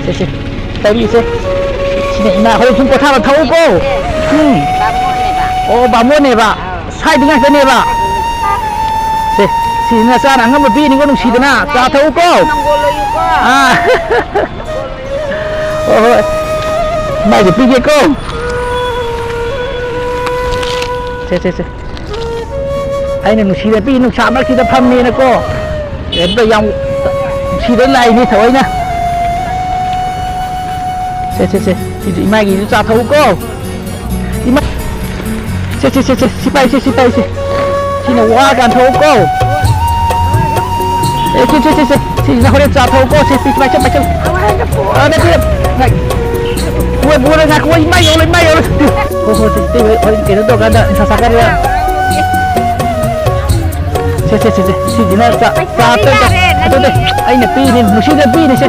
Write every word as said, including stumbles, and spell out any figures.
ꯁꯦ, ꯁꯦ, ꯇꯧꯔꯤꯁꯦ꯫ ꯁꯤꯅ ꯏꯃꯥ, ꯍꯣꯔꯦꯟ ꯁꯨꯝ ꯄꯣꯊꯥꯕ ꯊꯛꯎꯀꯣ꯫ ꯎꯝ꯫ ꯕꯥꯃꯣꯟꯅꯦꯕ꯫ ꯑꯣ, ꯕꯥꯃꯣꯟꯅꯦꯕ꯫ ꯑꯥ꯫ ꯁ꯭ꯋꯥꯏꯗ ꯉꯥꯛꯇꯅꯦꯕ꯫ ꯁꯦ, ꯁꯤ ꯅꯆꯥꯅ ꯑꯉꯝꯕ ꯄꯤꯅꯤꯀꯣ, ꯅꯨꯡꯁꯤꯗꯅ꯫ ꯆꯥ ꯊꯛꯎꯀꯣ꯫ ꯃꯪꯒꯣꯜ ꯑꯣꯏꯌꯨꯀꯣ꯫ ꯑꯥ꯫ ꯍꯣꯏ, ꯍꯣꯏ꯫ ꯃꯥꯏꯁꯦ ꯄꯤꯒꯦꯀꯣ꯫ ꯁꯦ, ꯁꯦ, ꯁꯦ꯫ ꯑꯩꯅ ꯅꯨꯡꯁꯤꯗ ꯄꯤ, ꯅꯨꯡꯁꯥ ꯃꯔꯛꯁꯤꯗ ꯐꯝꯃꯦꯅꯀꯣ꯫ ꯀꯩꯝꯇ ꯌꯥꯝ ꯅꯨꯡꯁꯤꯗ ꯂꯥꯛꯏꯅꯤ ꯊꯑꯣꯏꯅ꯫ ꯁꯦ, ꯁꯦ, ꯁꯦ꯫ ꯁꯤꯁꯨ ꯏꯃꯥꯒꯤꯁꯨ ꯆꯥ ꯊꯛꯎꯀꯣ꯫ ꯏꯃꯥ꯫ ꯁꯦ, ꯁꯦ, ꯁꯦ, ꯁꯦ꯫ ꯁꯤ ꯄꯥꯏꯁꯦ, ꯁꯤ ꯄꯥꯏꯁꯦ꯫ ꯁꯤꯅ ꯋꯥꯔꯀꯥꯟ ꯊꯛꯎꯀꯣ꯫ ꯑꯦ, ꯁꯦ, ꯁꯦ, ꯁꯦ, ꯁꯦ꯫ ꯁꯤꯁꯤꯅ ꯍꯣꯔꯦꯟ ꯆꯥ ꯊꯛꯎꯀꯣ꯫ ꯁꯦ, ꯁꯤ ꯄꯥꯏꯁꯦ, ꯄꯥꯏꯁꯦ꯫ ꯑ, ꯅꯠꯇꯦ꯫ ꯉꯥꯏ-, ꯄꯨꯔꯦ, ꯄꯨꯔꯦ, ꯉꯥꯏꯈꯣ, ꯏꯃꯥ ꯌꯧꯔꯦ, ꯏꯃꯥ ꯌꯧꯔꯦ꯫ ꯍꯣ, ꯍꯣ, ꯁꯦ, ꯁꯦ, ꯍꯣꯏ, ꯍꯣꯏ, ꯀꯩꯅꯣ ꯇꯧꯔꯀꯥꯟꯗ ꯅꯨꯡꯁꯥ ꯁꯥꯀꯥꯟꯗ꯫ ꯁꯦ, ꯁꯦ, ꯁꯦ, ꯁꯦ, ꯁꯤꯁꯤꯅ ꯆꯥ, ꯆꯥ ꯄꯩꯁꯥꯗꯤ ꯇ-, ꯌꯥꯔꯦ, ꯅꯠꯇꯦ, ꯅꯪꯒꯤ꯫ ꯑꯩꯅ ꯄꯤꯔꯤꯅꯦ, ꯅꯨꯡꯁꯤꯗ ꯄꯤꯔꯤꯁꯦ꯫